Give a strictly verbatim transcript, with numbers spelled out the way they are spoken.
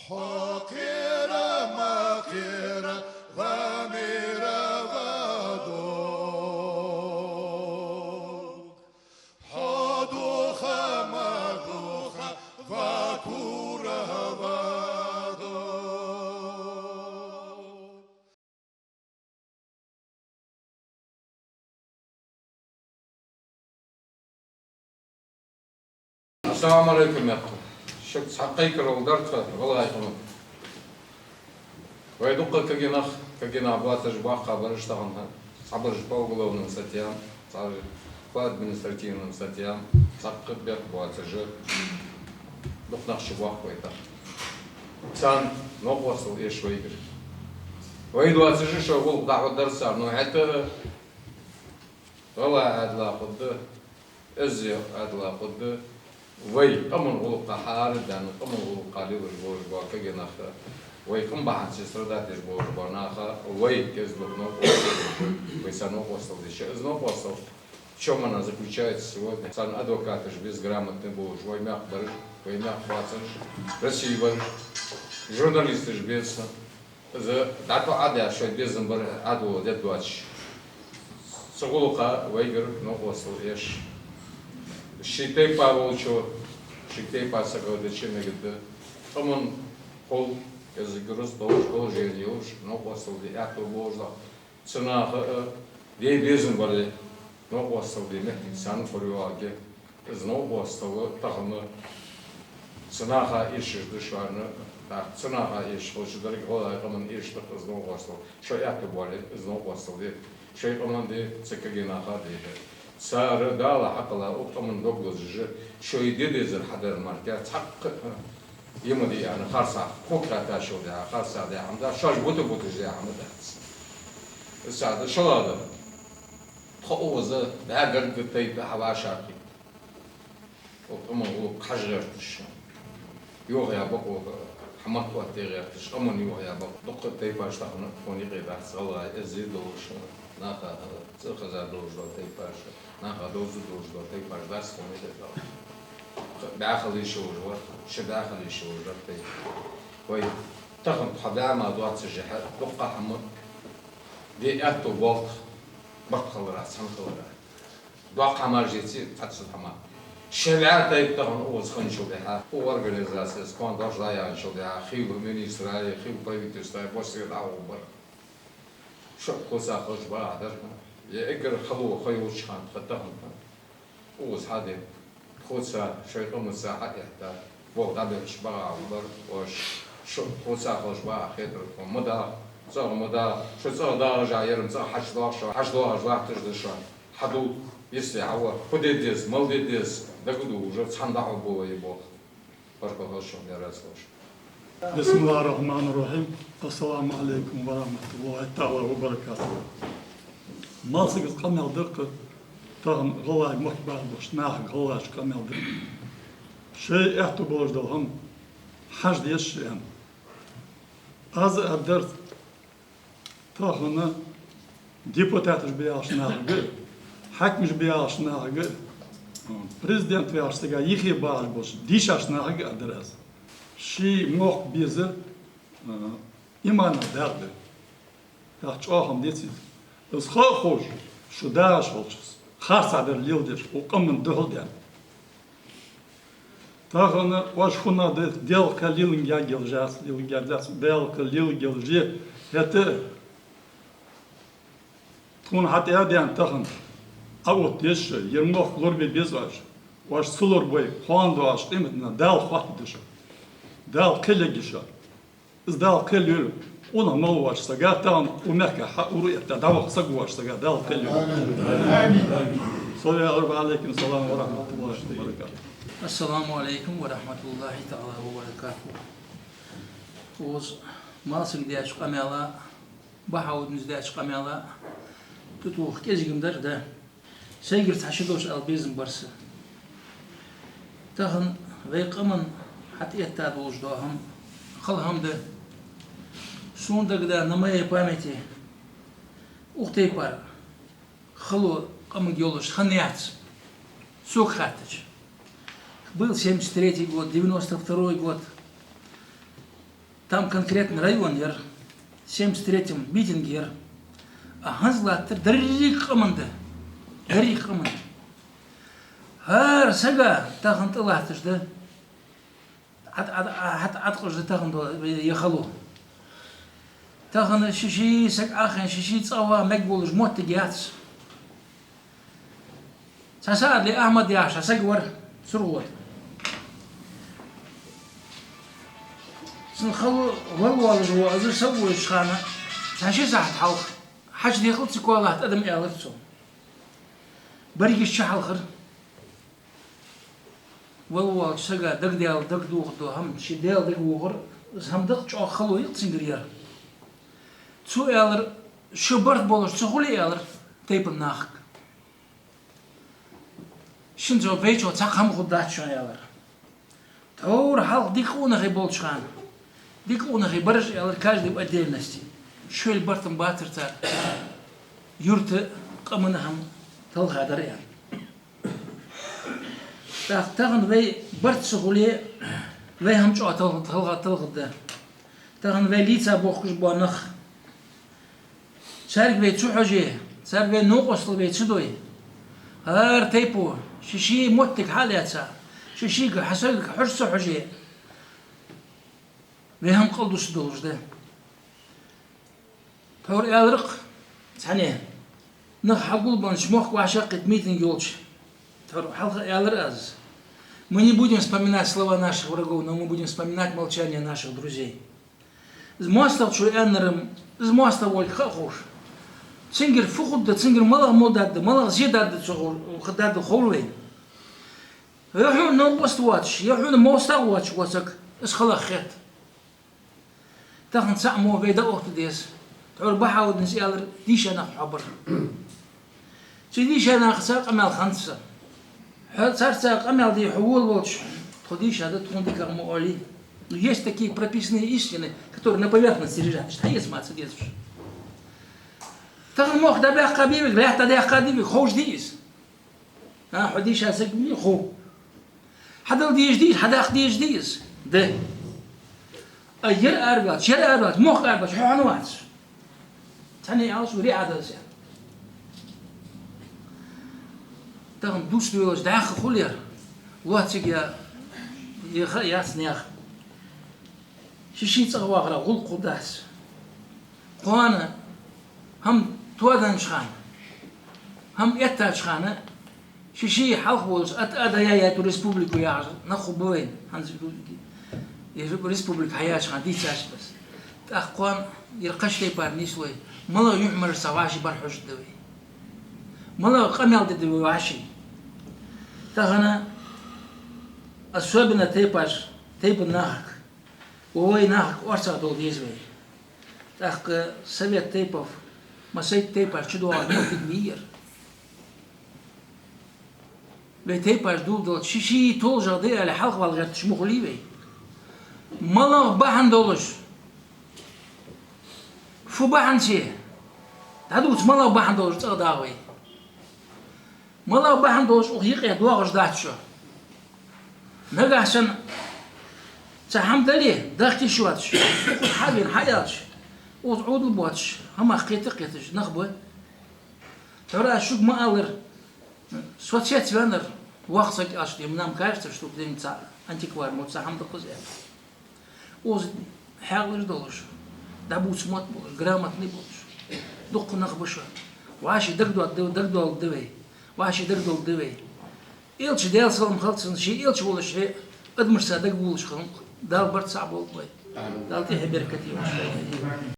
Хьо кхера ма кхера, ва мера ва дог. Хьо духа ма духа, ва кура ва дог. Ассаламу Ӏалайкум, мехкахой. Шуга цхьа кхайкарал дар тха, валлахӀи, хьона. Вай дукха кагий нах, кагий нах боацаш боккха бараш тахан, цхьабараш по уголовным статьям, цхьабараш по административным статьям, цхьаккха бехк боацаш, дукха нах чубоахк вай тахан. Царна новкъостал эш вайгара. Вай доацаш шоай гӀулакх дӀахьоргдар цар, но хӀаьта а гӀалгӀай Ӏаьдала хургда, эззи Ӏаьдала хургда, вай къаман гӀулакха хьаарадаьнна, къаман гӀулакха лелаш болаш бола кагий нах, вай къам бахьанца страдать деш болаш бола нах, вай кӀезига-дукха новкъостал деш, вай царна новкъостал деш. Из новкъостал, в чём она заключается сегодня? Царна адвокаташ безграмотни болаш, вай мехка бараш, вай мехка боацараш, Россе бараш, журналисташ беза. Из дӀатоӀа а даь, шоай безам бар Ӏадола де доацаш. Цу гӀулакха вайгара новкъостал эш. Ший тайпа волчо, ший тайпа сагӀа дича мегаргда. Къаман хьол, кӀезига рузкъа долаш, положени йолаш, новкъостал де аьттув болаш да. Цу наха а де безам бале, новкъостал де моттиг царна хургйоагӀаргья. Из новкъостал тахан цу наха эшаш да шоана, тӀаккха цу наха эшаш хилча, деррига гӀалгӀай къаманна эшаш да-кх из новкъостал. Шоай аьттув бале, из новкъостал де, шоай къаманна де, цу кагий наха де. Цар Дала хьакъала укх къаман дог лазаш, шоай де дезар хьадар мара цхьаккха а е ма дий аьнна, харцахьа кхок хатташал даь, харцахьа даь хӀама дац, шоаш бута-буташ даь хӀама дац. Из цхьа да, шоллагӀа да. Тхо укхаза бӀаь гаргга тайпа хьавӀашагӀкхийтта. Укх къаман гӀулакх хьажа гӀерташ, йохаяь бокъо хьа матта отта гӀерташ, къаман йохаяь бокъо. Дукха тайпаш тахан тхона юкъе дац, гӀалгӀай эззи долаш, наха цӀи хеза долаш дола тайпаш, наха довза долаш дола тайпаш дац тхона юкъе тахан. БӀаь хила йиш йолаш вар, ши бӀаь хила йиш йолаш вар тайпа. Вай тахан тхо бӀаь ма доаццашехьа, дукха хӀама де аьттув болт, барт хиларах, цхьана хиларах. Доккха хӀамаш деце, цхьацца хӀама. Ши бӀаь тайпа тахан укхаза хинначул тӀехьагӀа, укх организацес кхоана дош дӀаяьнначул тӀехьагӀа, хилла министрай, хилла правительствай, бос сага дӀагӀоргбар. Шо кхоца хозаш багӀа дар. Е эггара хало ха йолча хана тха тахан укхаза хьаде. Тхоца, шоай къамаца хьаэтта, болх дӀабетташ багӀа бар оаш. Шо кхоца хозаш багӀа хетар тхона. Ма дагӀа, цӀагӀа ма дагӀа. Шо цӀагӀа дагӀаш а, ер-м цӀагӀа хьачудоагӀа шо, хьачудоагӀаш латташ да шоана. Хьадувла, йисте хьава, фу де деза, мала де деза, дагадоагӀаш, цхьана дӀахьоргба вай ер болх. Баркал хилда шоана, Даьла раьза хилва шоана. بسم الله الرحمن الرحيم. السلام عليكم ورحمة الله تعالى وبركاته. Малсагас къамаьл да-кх, тахан гӀалгӀай мохк бахаш болча нахага, гӀалгӀашка къамаьл да. Шоай аьттув болаш дола хӀама хьажа деза шоана. Аз а аргдар, тахан депутаташ ба яхача нахага а, хьакимаш ба яхача нахага а, президент ва яхача сага, юхе багӀаш болча дийшача нахага а аргдар аз. Ший мохк безар, а, иманах дакъа да. ТӀаккха чӀоагӀа хӀама дац из. Из ха а ховш, шу дагӀаш хилча, харцахьа дар леладеш, укх къаман духьал даьнна. Тахан оаш хӀана да, Даьла кхел леланга ергьялаш яц, леланга ергьялаш яц, Даьла кхел леланга ергьялаш я. ХӀаьта тхона хьатӀа а даьнна тахан, Ӏооттадеш, ер мохк лорабе беза оаш. Оаш ца лорабой, кхоана доагӀача къематдийнахьа Дала хоаттаргда шо. Дала кхел ергья шо. Из Дала кхел йойла, къонах мел волча сага, тахан укх мехка хьа ура этта дӀаваха саг волча сага Дала кхел йойла. Амин. Амин. Салам алейкум, салам ва рахматуллахи ва баракатух. السلام عليكم ورحمة الله تعالى وبركاته. Укхаза Малсага даьча къамаьла, Бахьауддинас даьча къамаьла тӀатоха кӀезига-м дар, да. Сайгара цхьа ши дош ала безам бар са. Тахан вай къаман хьатӀаэтта долаш дола хӀама хала хӀама да. Сона дагадоагӀа, на моей памяти, укх тайпара хало къамага йолаш хиннаяц, сога хаьттача. Был семьдесят третий год, девяносто второй год. Там конкретно район яр, семьдесят третьем митинг яр. А хӀанз латтар деррига къаман да. Деррига къаман да. ХӀара сага тахан тӀалатташ да. Ӏад-, Ӏад-, Ӏад-, Ӏадкъаш да тахан до-, е хало. Тахан ший-ший саг Ӏохайна, ший-ший цӀагӀа ваха мегаш волаш моттиг яц. Цхьа саг вар, Ахьмад яхаш саг вар, СурхотӀа. Цун хало вала воалаш ва, из саг вуйш хана, цхьа ши сахьат хьалха, хьачу дехал ца кхоалахь адам аьлар цо. Берригаш чухьалхар. Вала воалача сага дагадоал, дагадоагӀа дола хӀама, ший Даьла дагавоагӀар, из хӀама дакъа чӀоагӀа хало йиъ цунгара яр. Цо аьлар, шо барт болаш ца хуле, аьлар, тайпан нахага. Шин цо бейчо цхьаккха хӀама хургдац шоана, аьлар. Тхьовра хьалха дика къонахий болча хана, дика къонахий бараш, аьлар, каждый в отдельности. Шоайла барт-м бацар цар. Юрта къаман хӀама талха дар, аьлар. ТӀаккха тахан вай барт ца хуле, вай хӀама чӀоагӀа тал-, талха-, талхаргда. Тахан вай лийца бохкаш бола нах. Царга вай ца хьоже, царга вай новкъостал вай ца дой. ХӀара тайпо ший-ший моттиг хьалаьца, ший-шийга хьа сагага хьожа ца хьоже, вай хӀама кӀалдусаргдолаш да. Тхьовра аьлар-кх цхьанне, нах хьагулбеннача, мохк вӀашагӀкхийтта митинг йолча, тхьовра хьалха аьлар аз: «Мы не будем вспоминать слова наших врагов, но мы будем вспоминать молчание наших друзей». Из моастагӀчо аьннар-м, из моастагӀа волга ха а ховш, цунгара фу хургда, цунгара малагӀа мо даргда, малагӀа зе даргда цо хов-, ха даргда ховра вайна. Е хьона новкъост воацаш, е хьона моастагӀа воацаш вола саг, из халагӀа хет. Тахан цаӀ мо вай дӀаотта деза. Тхьовра Бахьауддина аьлар, дийша нах хьабар. Цу дийша нахаца къамаьл хиннад са. Хьо царца къамаьл де хьо волавелча, тхо дийша да, тхона дикагӀа ма оалий. Но есть такие прописные истины, которые на поверхности лежат. Иштта хьаэца ма ца дезаш. Тахан мохк дӀабаьккха бий вайга, лаьтта дӀадаьккха дий вайга, ховш дий из? А, хьо дийша саг вий, хов. Хьадала дезаш дий из, хьадаккха дезаш дий из? Да. А ер араваьлча, ер араваьлча, мохк араваьлча, хьо хьан вац? Цхьанне аьлча, вари Ӏадал сен. Тахан дус дойлаш дӀаьха хулар, лоаца я, я ха яц наьха. Ший-ший цӀагӀа вахара гӀулакх хургдац. Кхоана хӀама тоаденнача хана, хӀама эттача хана, ший-ший хьалха волаш, ат-, ада я, я ту республику яхаш нах хургба вайна. ХӀанз е республика хьаяьча хана дийцача бес. ТӀаккха кхоана ер кхыча тайпара нийслой, малагӀа юхьмарашца вӀаший бар хьожаргда вай. МалагӀа къамаьл дергда вай вӀаший. Тахан особенно тайпаш, тайпан нахага, вай нахага орцагӀдовла деза вай. ТӀаккха совет тайпов, массайтта тайпаш чудоагӀаш моттиг ма йий ер. Вай тайпаш доладелча, ший-ший толашагӀа да аьле, хьалхавала гӀерташ ма хулий вай. МалагӀа бахьан долаш, фу бахьанце, дӀадувца, малагӀа бахьан долаш цӀагӀа дагӀа вай. МалагӀа бахьан долаш укх юкъе доагӀаш дац шо. Нагахьа санна цхьа хӀама дале, дахкаш воацаш, укхаза хьавена, хьааьлча, укхаза Ӏовдал боацаш, хӀамах кхета а кхеташ нах ба. Тхьовра аз шуга ма аллара, со цецваьннар, воккха саг аьлча, нам кажется, что ден цхьа антиквар мо цхьа хӀама да-кх из аьнна. Укхаза хьаькъалаш долаш, дӀабувца мотт болаш, грамотный болаш дукха нах ба шоана. ВӀаший дагадоал-, дагадоаларгда вай. ВӀаший дагадоаларгда вай. Элча, Даьла салам хилда цунна, ший элча волаш хье, адамашца дагавоалаш хилва-кх. Дала барт цхьа болба вай. Дала тӀехье беркате йолаш хилва вай.